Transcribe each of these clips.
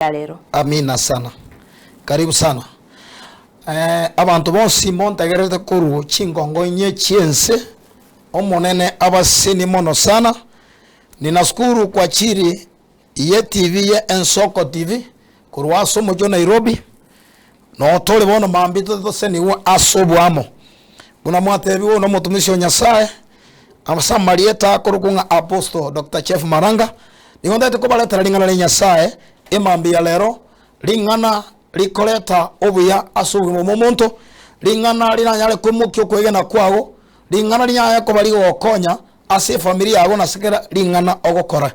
Ya rero. Amina sana. Karibu sana. Eh, abanto bonsi montegererete korwa chingongo inye chi'ense, Omonene abasenie mono sana. Ninashukuru kwa chiri ye TV ye Ensoko TV korwa ase omochie o Nairobi, noo tore bono mambia tosenigwe ase oboamo. Buna mwatebigwe oyo nomotumishi o Nyasaye, ase amarieta akorokwa ng'a Apostle Doctor Jeff Maranga, nigo ntagete kobaretera ring'ana ria Nyasaye emambia ya rero, ring'ana rikoreta obuya ase obogima bwa omonto, ring'ana riranyare koimokia okwegena kwago, ring'ana rinyare koba rigogokonya ase efamiri yago na ase kera ring'ana ogokora.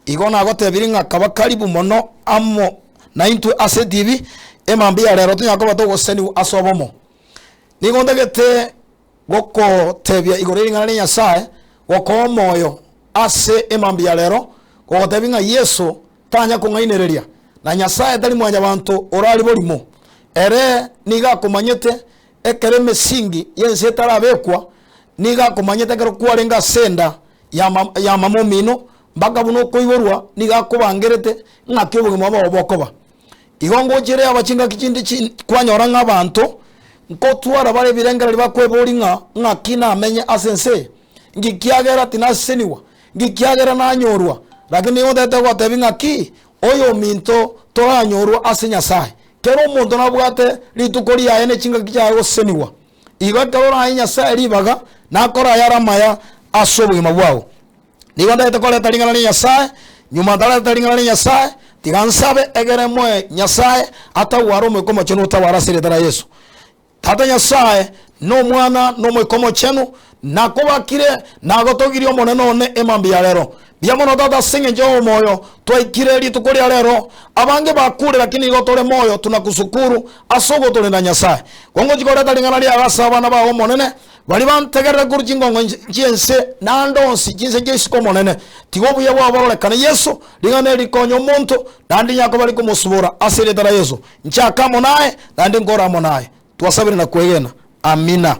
Igo nagotebirie ng'a kaba karibu mono amo naintwe ase etibi, emambia ya rero tonyare koba togosesenigwa ase obomo. Nigo ntagete gokotebia igoro ye ring'ana ria Nyasae, gokoa omoyo ase emambia ya rero, gogotebia ng'a Yeso tanya kong'ainereria, na Nyasae tari mwanyabanto orari borimo. Ere nigo akomanyete ekero emesingi y'ense etarabekwa, nigo akomanyete ekero kwarenge ase enda ya mama ya mama omino, mpaka buna okoiborwa nigo akobangerete ng'aki obogima bwao bokoba. Igo ngochere aba chingaki chinde chi kwanyora ng'a abanto nkotwara bare ebirengererio bakweboria ng'a ng'aki namenye ase ense eye, nki kiagera tinasesenigwa, nki kiagera nanyorwa, lakini nigo ntagete gotebia ng'aki oyominto toranyorwa ase Nyasaye. Kera omonto nabwate rituko riaye ne chingaki chiaye gosesenigwa. Igo ekero orae Nyasaye ribaga, nakore ayare amaya ase obogima bwao. Nigo ntagete koreta ring'ana ria Nyasae, nyuma ntarareta ring'ana ria Nyasae, tiga nsabe egere moe Nyasae atagware Omoika Omochenu otagware ase erieta ria Yeso. Tata Nyasae, na Omwana, na Omoika Omochenu, nakobakire, nagotogirie Omonene one emambia ya rero. Mbuya mono Tata ase eng'encho y'omoyo twaikire rituko ria rero, abange bakure lakini igo tore moyo tunakusukuru ase ogotorenda Nyasae. Kongochi koreta ring'ana riago ase abana bao Omonene, Baria bantegerere korwa chingongo chi'ense na ande onsi chinse chia isiko Omonene, tiga obuya bwabo bororekane Yeso, ring'ana eri rikonya omonto, naende rinyare koba rikomosubora ase erieta ria Yeso. Nchake amo naye, naende nkore amo naye. Twasabire na kwegena. Amina.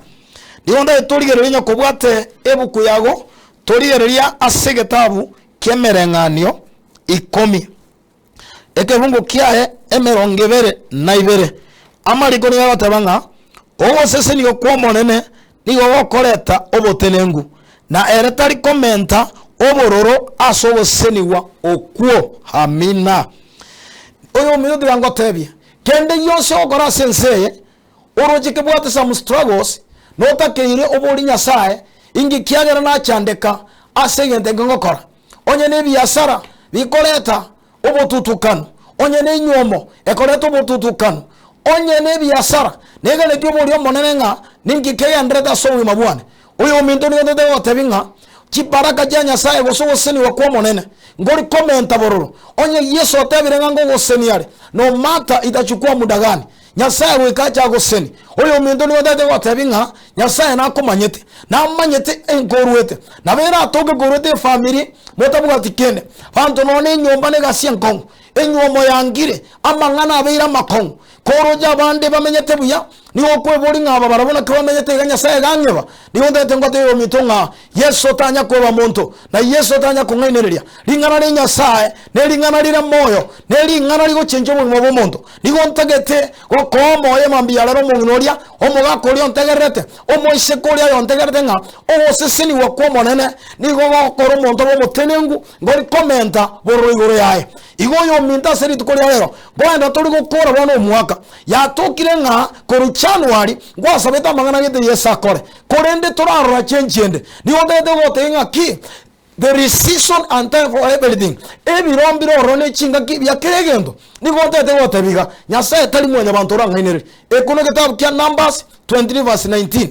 Nigo ndagete torigererie onye kobwate ebuku yago, torigereria ase egetabu ki'emereng'anio ikomi. Ekebungo kiaye emerongo ebere na ibere. Amariko nigo agoteba ng'a ogosesenigwa kw'Omonene nigo gokoreta obotenenku, na ere tari komenta obororo ase ogosesenigwa okwo. Amina. Oyominto tiga ngotebie, kende gionsi ogokora ase ense eye, oroche kebwate some struggles, notakeire oborie Nyasaye, inki kiagera nachandeka ase egento eke ngokora? Onye nebiasara bikoreta obotutukanu, onye nenywomo ekoreta obotutukanu, onye nebiasara, neganetie oboria omonene ng'a ninki kegendererete ase obogima bwane. Oyominto nigo ntagete gogotebia ng'a chibaraka chia Nyasaye gose ogosesenigwa kw'Omonene nkori komenta bororo. Onye Yeso otebire ng'a ngogosenia are, no matter itachukua muda gani, Nyasaye goika ache agosenie. Oyominto nigo ntagete gogotebia ng'a Nyasaye nakomanyete, namanyete enkoruete. Nabo eratoke koruete efamiri motabwati kende, abanto nonya na enyomba na egasi enkong'u, enywomo yangire, amang'ana abeire amakong'u. Koroche abande bamenyete buya, nigo okweboria ng'a aba barabwo naki bamenyete iga Nyasaye iga ang'eba. Nigo ntagete ngotebie oyominto ng'a Yeso tanya koeba monto, na Yeso tanya kong'ainereria. Ring'ana ria Nyasaye nering'ana rire moyo, nering'ana rigochencha obogima bw'omonto. Nigo ntagete gokoa omoyo mambia rero omong'ina oria, omogaka oria ontegererete, omoiseke oria oyontegererete ng'a ogosesenigwa kw'Omonene nigo gogokora omonto abe omotenenku, ngori komenta bororo igoro yaye. Igo oyominto ase rituko ria rero, nkoenda tori gokora bono omwaka. Yatokire ng'a korwa January ngwasabete amang'ana gete Yeso akore, korende torarora chenchi ende. Nigo ntagete gogotebia ng'a ki, There is season and time for everything. Ebiro mbire ororo ne chingaki bia kera egento. Nigo ntagete gotebia iga, Nyasaye tari mwanyabanto orang'ainererie. Eko negetabu kia Numbers 23 verse 19.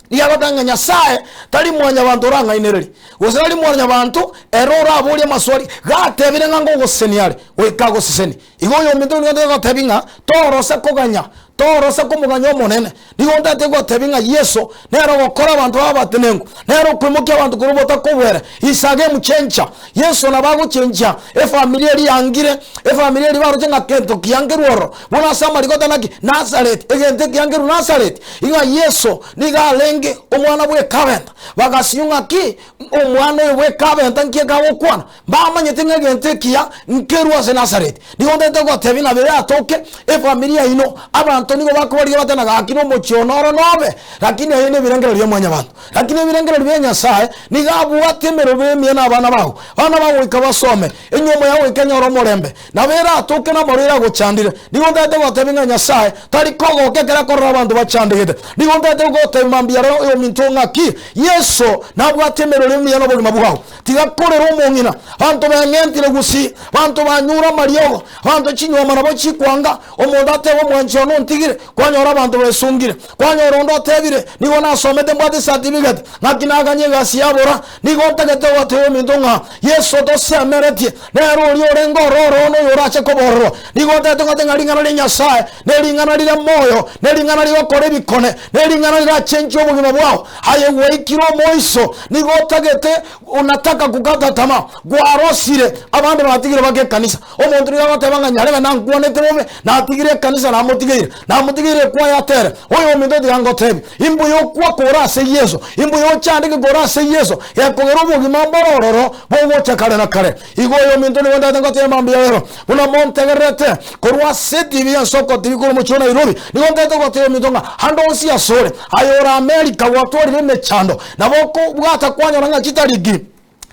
Nigo agoteba ng'a Nyasaye tari mwanyabanto orang'ainererie, gose tari mwanyabanto ere oraborie amaswali, gatebire ng'a ngogosesenia are, goika agosesenie. Igo oyominto nigo ntagete gotebia ng'a torosa koganya. Torosa komoganya Omonene. Nigo ntagete gotebia ng'a Yeso nere ogokora abanto babe abatenenku, nere okoimokia abanto korwa obotakobwera. Is a game changer. Yeso nabo agochenchia efamiri eria yangire, efamiri eria baroche ng'a kento kiangerwe ororo, buna ase amariko atanaki Nazareti, egento ekiangerwe Nazareti. Ing'a Yeso nigo arenge omwana bw'ekabenta. Bagasinywa ng'a ki? Omwana oyo bw'ekabenta nki ekagokwana? Mbamanyete ng'a egento ekiya nkerue ase Nazareti. Nigo ntagete gotebia nabo eratoke efamiri yaino, abanto nigo bakobarigia bateba ng'a gaki nomochie one oro nobe, lakini aye nebirengererio bia mwanyabanto. Lakini ebirengererio bia Nyasaye nigo abwate emerobio emiya na abana bao. Abana bao goika basome, enyiomo yao goika enyore omorembe. Nabo eratoke namarwaire agochandire. Nigo ntagete gotebia ng'a Nyasaye tari kogoka ekero akorora abanto bachandegete. Nigo ntagete gotebia mambia rero oyominto ng'aki Yeso nabwate emerobio emiya nobogima bwao. Tiga korera omong'ina, abanto beng'entire gusii, abanto banyure amariogo, abanto chinyuoma nabo chikwanga, omonto atebe omwanchi one ontigire, kwanyora abanto besungire. Kwanyora onde otebire, nigo nasomete mbwate esatibigeti, ng'aki naganye egasi yabora, nigo ntagete gotebia ominto ng'a Yeso tosemeretie, nere oria orenge ororo noyo orache kobororwa. Nigo ntagete goteba ng'a ring'ana ria Nyasae nering'ana rire moyo, nering'ana rigokora ebikone, nering'ana rirachenchie obogima bwao. Aye gwaikire omoiso, nigo otagete, unataka kukata tamaa, gwarosire, abande batigire bake ekanisa. Omonto nigo agoteba ng'a nyarebe nankwanete bobe, natigire ekanisa namotigeire, namotigeire ekwaya atere. Oyominto tiga ngotebi, imbuya okwa kore ase Yeso, imbuya ochandeke kore ase Yeso, gekogera obogima mbore ororo bogocha kare na kare. Igo oyominto nigo ntagete ngotebie mambia rero, buna montegererete korwa ase etibi y'ensoko tibi korwa omochie o Nairobi, nigo ntagete gotebia ominto ng'a ande onsi asore, aye ore America gwatwarire emechando, nabo okobwata kwanyora ng'a chitariki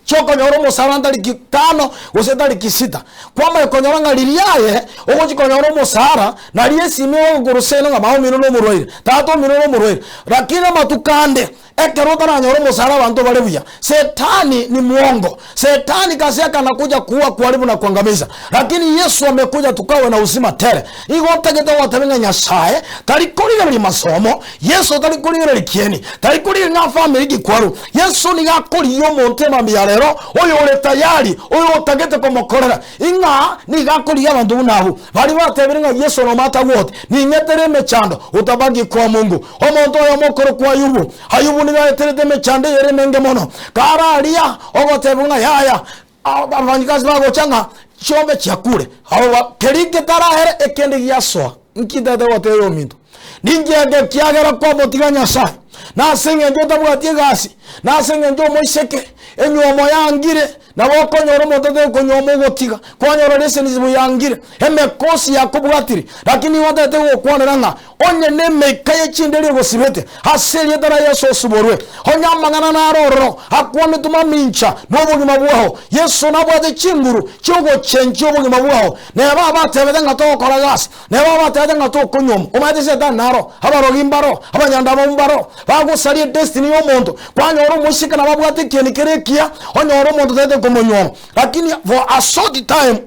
chiokonyora omosara ntariki tano gose tariki sita, kwamanya konyora ng'a riria aye ogochi konyora omosara, nario esimi egokorwa seino ng'a mama omino nomorwaire, tata omino nomorwaire. Lakini amatuko ande. Ekero otaranyore omosara abanto bare buya. Setani ni mwongo. Setani kazi yake anakuja kuua, kuharibu na kuangamiza. Lakini Yesu amekuja tukawe na uzima tele. Igo otagete goteba ng'a Nyasaye tari korigereria masomo, Yeso tari korigereria kieni, tari korigereria ng'a family ki kwarwa. Yeso nigo akorigia omonto emambia ya rero oyore tayari, oyo otagete komokorera. Ing'a nigo akorigia abanto buna abwo. Baria batebire ng'a Yeso nomata gwote, ning'etere emechando, utabaki kwa Mungu. Omonto oyomo okorokwa Ayubu, Ayubu nigo aeterete emechando eyere emenge mono. Kare aria ogotebwa ng'a yaya, abafanyikazi bagocha ng'a chiombe chiakure. Abo keria getaraere ekende giasoa. Nki ntagete gotebia ominto? Ninki eke ekiagera kwamotiga Nyasae, na ase engencho otabwati egasi, na ase engencho omoiseke, enywomo yangire, Nabo okonyora omonto otari konyuoma ogotiga, kwanyora leseni buyangire, emekosi yakobwatire. Lakini nigo ntagete gokwanera ng'a onye nemeika ye chinderi egosibete, ase erieta ria Yeso osiborwe. Onye amang'ana naro ororo akwanetwe mamincha nobogima bwao, Yeso nabwate chinguru chiogochenchia obogima bwao. Neba abatebete ng'a togokora gasi, neba abatebete ng'a tokonyuoma, omanyete Shetani naro, abarogi mbaro, abanyandamwamu mbaro, bagosaria edestiny yomonto. Kwanyora omoiseke nabo abwate ekieni kere ekiya, onyore omonto otagete komonyuoma, lakini for a short time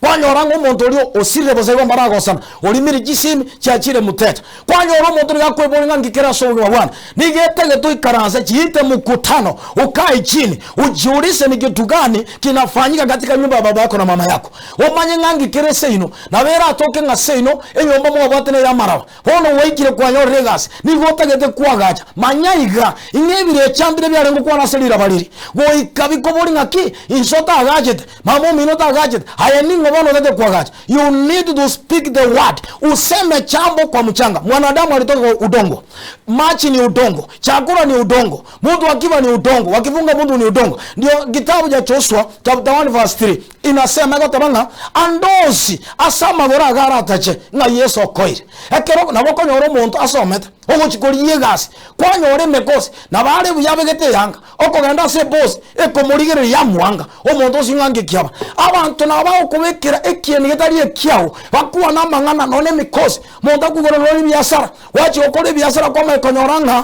kwanyora ng'a omonto oria osirire bosa igo mbaragosana, orimire chisimi chiachire mteja. Kwanyora omonto nigo akoeboria ng'a nki kere ase obogima bwane, nigo etagete oikaranse chiite mkutano, okae chini, ujiulize ni kitu gani kinafanyika katika nyumba ya baba yako na mama yako, omanye ng'a nki kere seino, nabo eratoke ng'a seino enyomba mwabwate neye amaraba. Bono gwaikire kwanyorire egasi, nigo otagete koagacha. Manya iga, ing'a ebirecha mbire biarenge gokwana ase riraba riria, goika bikobori ng'aki, inse otagachete, mama omino otagachete, aye ning'o bono otagete koagacha? You need to speak the word, useme chambo kwa mchanga. Mwanadamu alitoka kwa udongo, maji ni udongo, chakula ni udongo, mtu akifa ni udongo, wakifunga mtu ni udongo. Ndio kitabu cha Joshua chapter 1 verse 3 Inasema egoteba ng'a ande onsi ase amagoro ago aratache ng'a Yeso okoire. Ekero nabo okonyora omonto asomete, ogochia korigia egasi, kwanyora emekosi, nabo are buya abegete eyanga, okogenda ase ebosi ekomorigereria yamwanga, omonto osio ng'a nki kiaba. Abanto nabo bagokobekera ekieni getari ekiao, bakwane amang'ana nonya emikosi, monto akogora nonya ebiasara, gwachia gokora ebiasara kwamanya konyora ng'a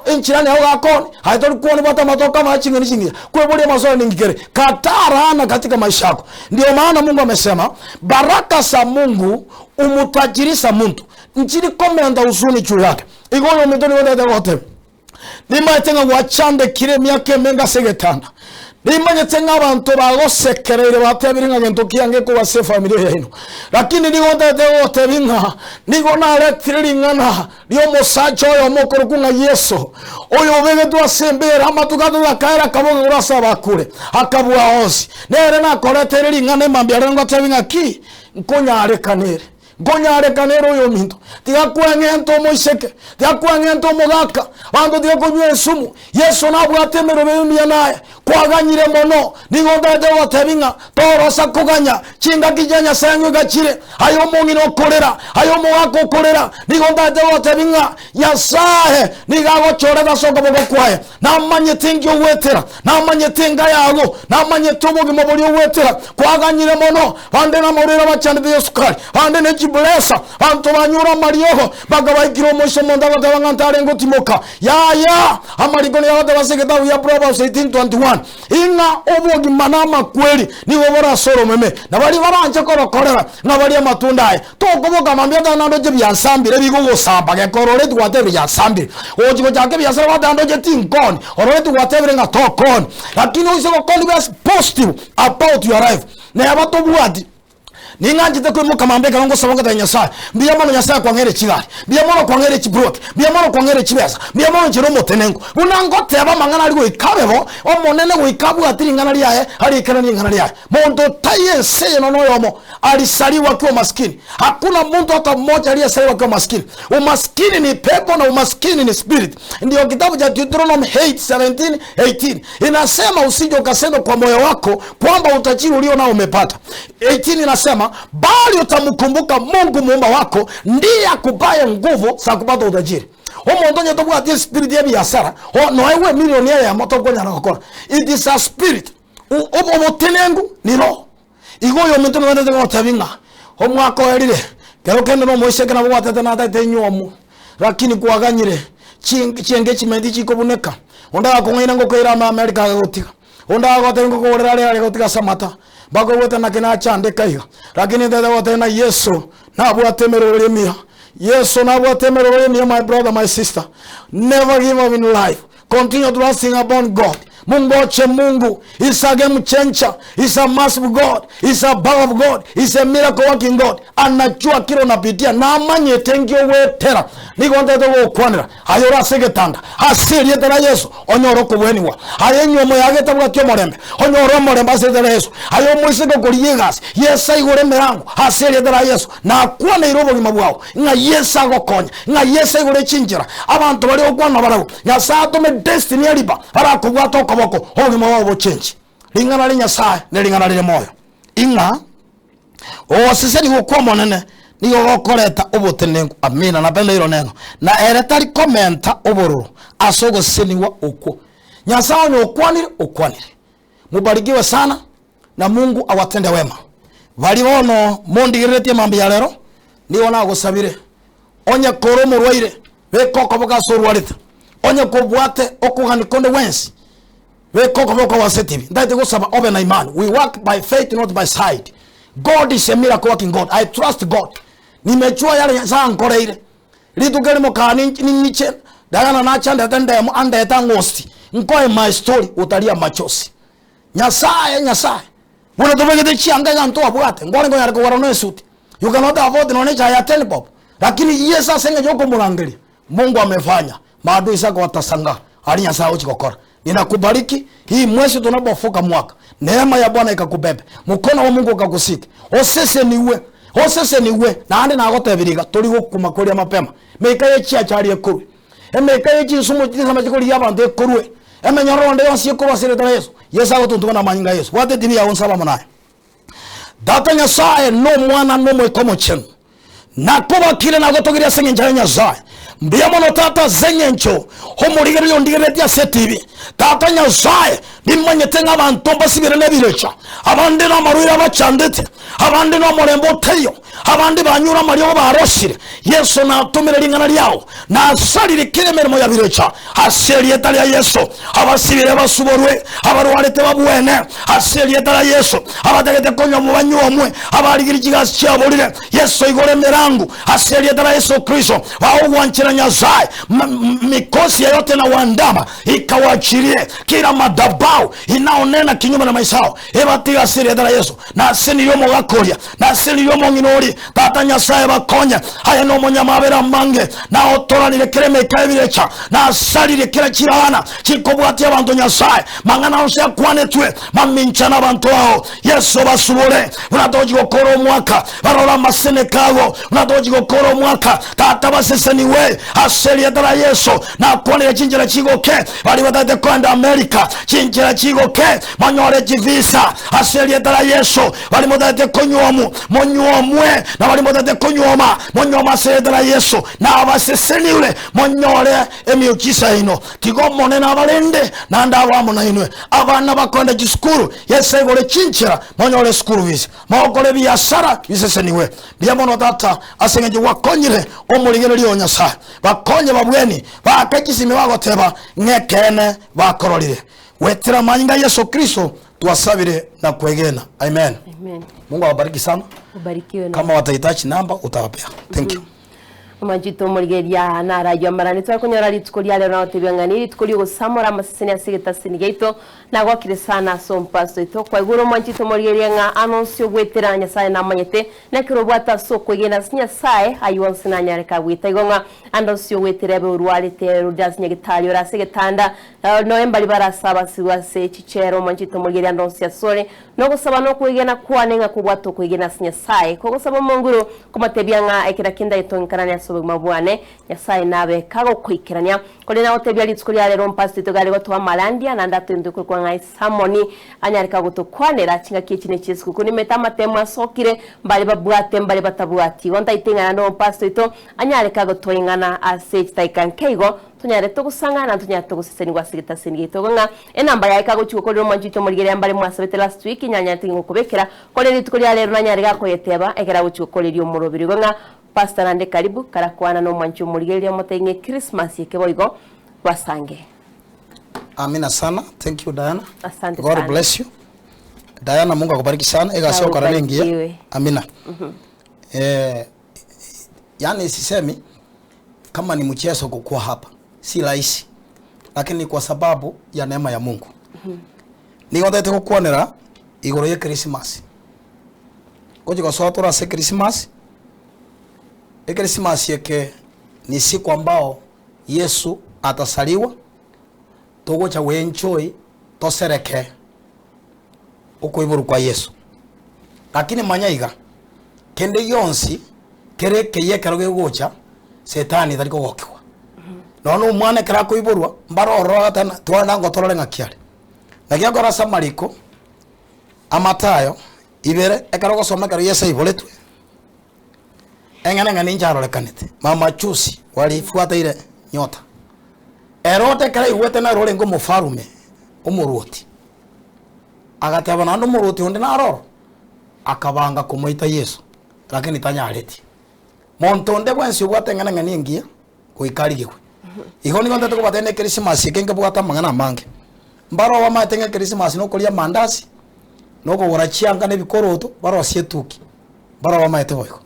enchirani yao gakoni, aye tori kwoni bwate amatoke amaya ching'eni chingiya, kweboria amaswali ninki kere, kataa laana katika maisha yako. Ndio maana Mungu amesema baraka za Mungu humutajirisha muntu, nchiri komenta huzuni juu yake. Igo oyominto nigo ntagete gotebia, nimanyete ng'a gwachandekire emiaka emenge ase egetanda. Nimanyete ng'a abanto bagosekereire batebire ng'a gento kiange korwa ase efamiri yaino, lakini nigo ntagete gogotebia ng'a nigo naretire ring'ana ri'omosacha oyomo okorokwa ng'a Yeso, oyo obegetwe ase embeera amatuko atato akaera akaboka korwa ase abakure, akabua onsi. Nere nakoreteire ring'ana emambia rero ngotebie ng'a ki? Nkonyarekanere. Nkonyarekana ere oyominto, tiga kweng'enta omoiseke, tiga kweng'enta omogaka, abanto tiga konywa ensumu. Yeso nabwate emerobe emiya naye, kwaganyire mono. Nigo ntagete gogotebia ng'a torosa koganya, chingaki chia Nyasae ng'o iga chire. Aye omong'ina okorera, aye omogaka okorera, nigo ntagete gogotebia ng'a Nyasae nigo agochorete ase okoboko kwaye. Namanyete inki ogwetera, namanyete enka yago, namanyete obogima boria ogwetera. Kwaganyire mono, bande namarwaire abachandete y'esukari, bande ne chiburesa, banto banyure amariogo, mpaka baikire omoiso omonto agoteba ng'a ntarenge gotimoka. Yaya! Amariko nigo agoteba ase egetabu gia Proverbs 18:21, ing'a obogima na amakweri nigo bore ase oromeme, na baria baranche korokorera ng'a barie amatunda aye. Tokoboka mambia tari nandoche biansambire ebigogosamba geka orore tigwatebire biansambire. Ogochi gochaka ebiasara gwateba ndoche tinkoni, orore tigwatebire ng'a tokoni. Lakini oise gokoni be positive about your life. Neba tobwati ning'anchete koimoka mambia ekero ngosaba ngotebia Nyasaye, mbuya mono Nyasaye kwang'eire chigari, mbuya mono kwang'eire chiploti, mbuya mono kwang'eire chibesa, mbuya mono inche nomotenenku. Buna ngoteba amang'ana aria goika abe bo, Omonene goika abwate ring'ana riaye ariikeranie ring'ana riaye. Monto taiyo ense eye nonya oyomo alisaliwa akiwa maskini. Hakuna muntu hata mmoja aliyesaliwa akiwa maskini. Umaskini ni pepo na umaskini ni spirit. Ndiyo kitabu cha Deuteronomy 8:17, 18 inasema usije ukasema kwa moyo wako kwamba utajiri ulio nao umepata. 18 inasema bali utamkumbuka Mungu muumba wako ndiye akupaye nguvu za kupata utajiri. Omonto onye tobwati espirit ya ebiasara o noegwe emilion eyemo tokonyara gokora. It is a spirit. Obotenenku ni roho. Igo oyominto nogwenerete gotebia ng'a omwaka oerire, kero kende na omoiseke nabo gwatete natagete inywe lakini kwaganyire chiengagement chikobuneka, onde agakong'aina ngokoira ime America agagotiga, onde agagotebia ngokogorera are are gotiga ase amata, mpaka obwate naki nachandeka iga, lakini ntagete gotebia ng'a Yeso nabwate emeroberi emiya, Yeso nabwate emeroberi emiya my brother my sister, never give up in life. Continue trusting upon God. Mungoche Mungu. He's a game changer. He's a merciful God. He's a power of God. He's a miracle working God. Anajua kila unapitia na amanyete nki ogwetera. Nigo ntagete gokwanera aye ore ase egetanda ase erieta ria Yeso onyore okobwenigwa. Aye enywomo yago etabwati omorembe onyore omorembe ase erieta ria Yeso. Aye omoiseke okorigia egasi Yeso aigore emerango ase erieta ria Yeso. Nakwaneire obogima bwao ng'a Yeso agokonye, ng'a Yeso aigore chinchera abanto baria ogokwana nabarabwo. Nyasae atome destiny helper barakobwate okoboko obogima bwao bochenche. Ring'ana ria Nyasae nering'ana rire moyo, ing'a ogosesenigwa kw'Omonene nigo gokoreta obotenenku. Amina. Napenda hilo neno. Na ere tari komenta obororo ase ogosesenigwa okwo. Nyasae onye okwanire, okwanire. Mubarikiwe sana na Mungu awatende wema. Baria bono mondigereretie mambia ya rero, nigo nagosabire, onye kore omorwaire, beka okoboko ase orwarete, onye kobwate okogania konde gwensi, beka okoboko ase etibi. Ntagete gosaba obe na imani. We work by faith not by sight. God is a miracle working God. I trust God. Nimejua yale Nyasaye ankoreire. Rituko erimo kaa ning'iche, Diana nache andete ndemo, andete ang'osi, nkoe my story, utalia machozi. Nyasaye, Nyasaye, buna tobegete chianga iga ntwabwate, nkore nkonyara kogora nonya esuti, you cannot afford nonya echae ya ten bob, lakini Yeso ase eng'encho yokomorangeria, Mungu amefanya, maadui zako watashangaa, aria Nyasaye agochi gokora. Ninakubariki hii mwezi tunapovuka mwaka, neema ya Bwana ikakubebe, mkono wa Mungu ukakusike, oseseniwe, oseseniwe, naende nagotebirie iga, tori gokuma koria mapema, meika ye chiachari ekorwe. Emeika ye chinsumo chisama chikorigia abanto ekorwe, emenyororo ende yonsi ekorwe ase erieta ria Yeso. Yeso agotontugwa namanyinga a Yeso. Bwata etimi yago nsabe amo naye. Tata Nyasaye, na Omwana, na Omoika Omochenu, nakobakire nagotogirie ase eng'encho ya Nyasaye. Mbuya mono Tata ase eng'encho omorigereria ondigereretie ase etibi. Tata Nyasaye, nimanyete ng'a abanto mbasibire nebirecha, abande namarwaire abachandete, abande nomorembe otaiyo, Abande banyure amariogo barosire. Yeso natomire ring'ana riao, nasarire kera emeremo ya birecha ase erieta ria Yeso. Abasibire basuborwe, abarwarete babwene ase erieta ria Yeso. Abatagete konywa banyuomwe, abarigirie chigasi chiaborire, Yeso igora emerango ase erieta ria Yeso Kristo. Bagogwanchera Nyasae, mikosi yeyote na wandama ikawachirie kera madhabahu. madhabahu inaonena kinyume na maisha yao, ebatige ase erieta ria Yeso. Nasenirie omogaka oria, nasenirie omong'ina oria, Tata Nyasae bakonye. Aye nomonyamabera amange, naotoranire kera emeika y'ebirecha, nasaririe kera chiraana chikobwatia abanto Nyasae. Mang'ana onsi akwanetwe mamincha nabanto bao. Yeso basubore buna tochi gokora omwaka, barore amaseneka ago buna tochi gokora omwaka. Tata baseseniwe ase erieta ria Yeso. Nakwanire chinchera chigoke baria batagete koenda America, chinchera chigoke monyore chivisa ase erieta ria Yeso. Baria motagete konywomu monyuomwe, na baria motagete konywoma monywome ase erieta ria Yeso. Nabaseseniure monyore emiuchisa yaino. Tiga Omonene abarende naende abe amo nainwe. Abana bakoenda chisukuru, Yeso aigore chinchera monyore eschool fees, mogokora ebiasara biseseniwe. Mbuya mono Tata ase eng'encho gwakonyire omorigereria o Nyasae. Bakonye babweni baake chisimi bagoteba ng'a ekeene bakororire. Goetera amanyinga a Yeso Kristo twasabire na kwegena. Amen. Amen. Mungu awabariki sana. Ubarikiwe na Kama watahitaji namba utawapea. Thank you. Omanchete omorigereria narayio amarani tware konyora rituko ria rero nagotebia ng'a nirituko riogosamora amaseseni ase egetaseni giaito nagokire sana ase ompasto oito kwaigure omanchete omorigereria ng'a anonsi ogwetera Nyasaye namanyete nekero obwate ase okwegena ase Nyasaye ayio onsi nanyare kagweta igo ng'a ande onsi ogwetera ebe orwarete ore ase nyagetari ore ase egetanda noe mbari bare ase abasibwa ase chichera omanchete omorigereria ande onsi asore Nogosaba nokwegena kwane ng'a kobwate okwegena ase Nyasae, kogosaba omonguru, komotebia ng'a ekera kende agetongekanane ase obogima bwane, Nyasae nabe kagokoikerania. Korende nagotebia rituko ria rero mpastor oito gare gotoa amarandia, naende atointwe korokwa ng'a esamoni, anyare kagotokwanera chingaki echi ne chiesukuku. Nimete amatemo asokire, mbare babwate mbare batabwati. Igo ntaete ing'ana na omopastor oito anyare kagotoa ing'ana ase chidakika nke igo, tonyare togosang'ana na tonyare togosesenigwa ase egetaseni giaito. Igo ng'a Enamba yaye kagochia gokorera omwanchi oito omorigereria mbare mwasabete last week nyanyarete ngokobekera korende rituko ria rero nanyare gakoyeteba ekero agochia gokoreria omoroberi igo ng'a pastor nande karibu karakwana na omwanchi omorigereria omotebi ng'a echristmas eke boigo basange. Amina sana thank you Diana Asante God sana. bless you Diana Mungu akubariki sana egasi okora ne engiya Ubarikiwe. amina eh, yani sisemi kama ni mchezo kukua hapa si rahisi lakini kwa sababu ya neema ya Mungu nigo ntagete gokwanera igoro ye Christmas gochi gosoa tore ase Christmas Echristmas eke ni siku ambao Yesu atasariwa togocha go enjoy tosereke okoiborwa kwa Yeso. Lakini manya iga, kende gionsi kere ekeyia ekero gegocha, Setani tari kogokigwa. Nonya na omwana ekero akoiborwa, mbare ororo agateba ng'a twana ango torore ng'aki are. Naki akora ase amariko, Amatayo ibere, ekero ogosoma ekero Yeso aiboretwe, eng'ana ng'a ninche arorekanete, mamajusi walifuata ile nyota. Herode ekero aigwete naro orenge omofalume, omorwoti, Agateba naende omorwoti onde naro oro, akabanga komoita Yeso, lakini tanyareti. Monto onde bwensi obwate eng'enang'eni engiya, goika arigigwe. Igo nigo ntagete kobatebia na ekerisimasi eke nkebwate amang'ana amange. Mbaro bamaete ng'a ekerisimasi na okoria amandasi, na okogora chianga na ebikoroto, barosie etuki, mbaro bamaete boigo.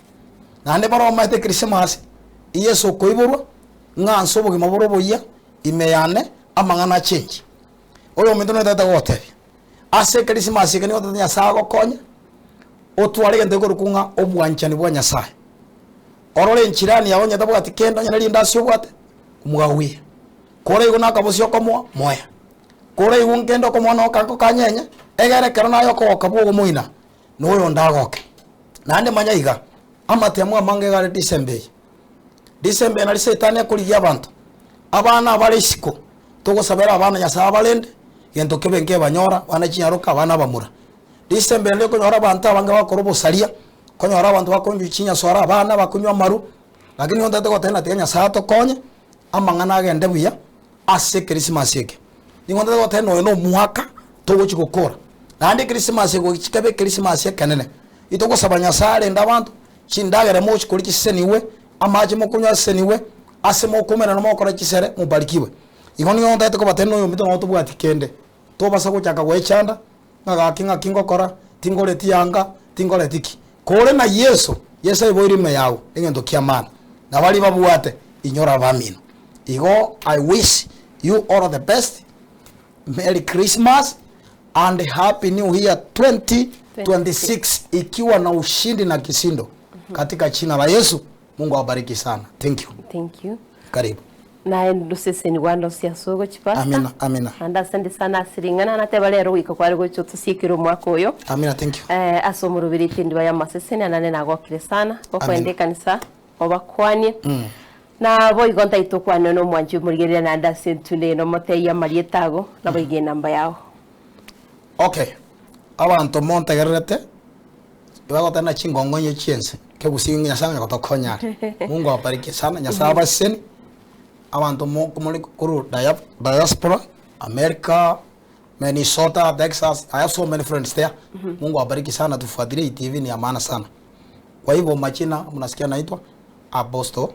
Naende mbaro bamaete ekerisimasi, Yeso okoiborwa, ng'a nse obogima bore oboyia, ime yane, amang'ana achengi. Oyominto noetete gogotebia, ase ekerisimasi eke nigo otagete Nyasae agokonye, otware egento gekorokwa ng'a obwanchani bwa Nyasae. Orore enchirani yao onye tabwati kende onye ne rindasi obwate, omwawie. Kore igo na akabosi okomoa, moe. Kore igo nkende okomoa na okanko kanyenye, egere ekero naye okogoka bwa ogomoina, na oyonde agoke. Naende manya iga, amatemo amange iga are December eye. December eye nari setani akorigia abanto, abana abare isiko. Togosabera abana Nyasae abarende, gento kebe nkebanyora, abana chinyaroka, abana abamura. Risembe eri okonyora abanto abange bagokora obosaria, okonyora abanto bakonywa chinyasore abana bakonywa amaru, lakini nigo ntagete goteba ng'a tiga Nyasae atokonye, amang'ana agende buya ase ekerisimasi eke. Nigo ntagete goteba ng'a oyo na omwaka togochi gokora, naende ekerisimasi egochi kebe ekerisimasi ekenene. Itogosaba Nyasae arende abanto, chindagera mogochi koria chiseseniwe, amache mokonywa asesenigwe, ase mokomerana mogokora chisere mobarikiwe. Igo nigo ntagete kobatebia na oyominto nabo tobwati kende, tobasa gochaka goechanda, ng'a gaki ng'aki ngokora, tingoreti yanga, tingoreti ki. Kore na Yeso, Yeso aiboire ime yao, egento kia maana. Na baria babwate, inyora abamino. Igo I wish you all the best, Merry Christmas. And happy new year 2026 ikiwa na ushindi na kishindo katika jina la Yesu. Mungu awabariki sana. Thank you. Thank you. Karibu. Naye ndoseseni ndosia ase ogochia pastor. Amina, amina. Naende asante sana ase ring'ana nateba rero goika kware gocha otosiekere omwaka oyo. Amina, thank you. Eh, ase omoroberi etendiba y'amaseseni anane nagokire sana gokoenda Amina. ekanisa obakwanie na boigo ntaete okwane na omwanchi omorigereria naende ase entunda eye nomotebie amarieta ago naboigo enamba yao. Okay, abanto montegererete, Ebagoteba chingongo inye chi'ense, kegusii Nyasae onye gotokonya are. Mungu awabariki sana, Nyasae abaseseni, abanto mo more korwa dia diaspora, America, Minnesota, Texas, I have so many friends there. Mungu awabariki sana, tufuatilie hii TV ni ya maana sana. Kwa hivyo majina mnasikia naitwa Apostle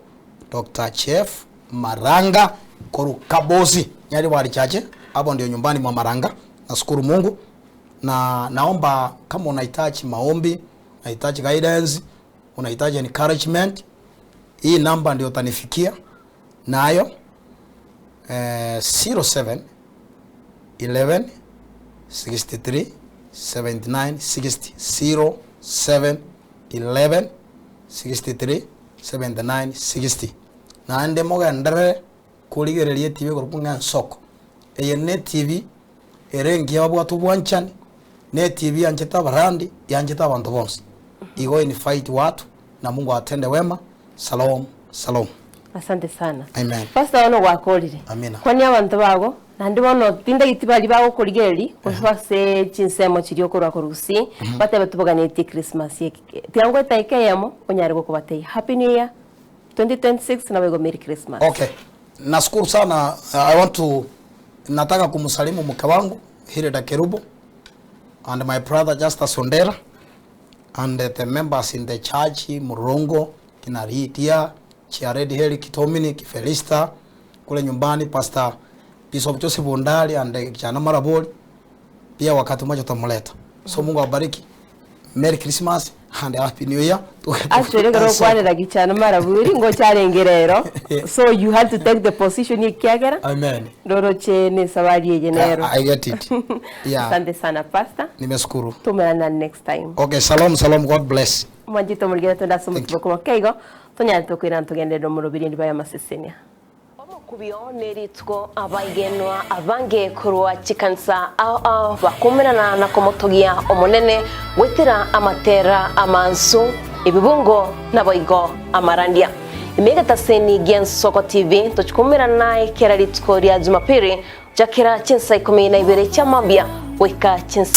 Dr. Jeff Maranga korwa Kabosi, Nyaribari Church, hapo ndio nyumbani mwa Maranga. Nashukuru Mungu. Na naomba kama unahitaji maombi, unahitaji guidance, unahitaji encouragement, hii namba ndio utanifikia nayo eh, 07 11 63 79 60 07 11 63 79 60 naende mogenderere korigereria etibi ekorokwa ng'a ensoko eye ne etibi Ere engiya babwate obwanchani, na etibi yanchete abarandi, yanchete abanto bonsi. Igo invite watu na Mungu awatende wema. Salom, salom. Asante sana. Amen. Pastor bono gwakorire. Amina. Kwania abanto bago, naende bono tindageti baria bagokorigereria korwa ase chinsemo chiria okorwa korwa gusii, batebe toboganetie Christmas eke. Tiga ngoe edaika eyemo onyare gokobatebia Happy New Year 2026 naboigo Merry Christmas. Okay. Nashukuru sana I want to nataka kumsalimu mke wangu Hilda Kerubo and my brother Justus Ondera and the members in the church Murongo kina Lydia Chiaredi Heri Kitomini Felista kule nyumbani Pastor Bishop Joseph Ondari and Kijana Maraboli pia wakati mmoja tutamleta so Mungu awabariki Merry Christmas and Happy New Year. Actually ekero okwanera gichana maraburi ngocharenge rero so you had to take the position ekiagera Amen. ndoroche ne esabari eye nero. I get it. Yeah. Asante sana pastor. Nimeshukuru. Tomerana next time. Okay, shalom shalom God bless. Mwanchete omorigere twende ase Thank you. omotubo omoke igo tonyare tokoirana togenderere omorobiri endiba y'amasesenia. Omokubio nerituko abaigenwa abange korwa chikanisa ao ao bakomerana na komotogia Omonene goetera amatera amansu, ebibungo naboigo amarandia. Ime egetaseni gi'Ensoko TV tochi koumerana naye kera rituko ria Jumapili gochakera chinsa ikomi na ibere chia mambia goika chinsa.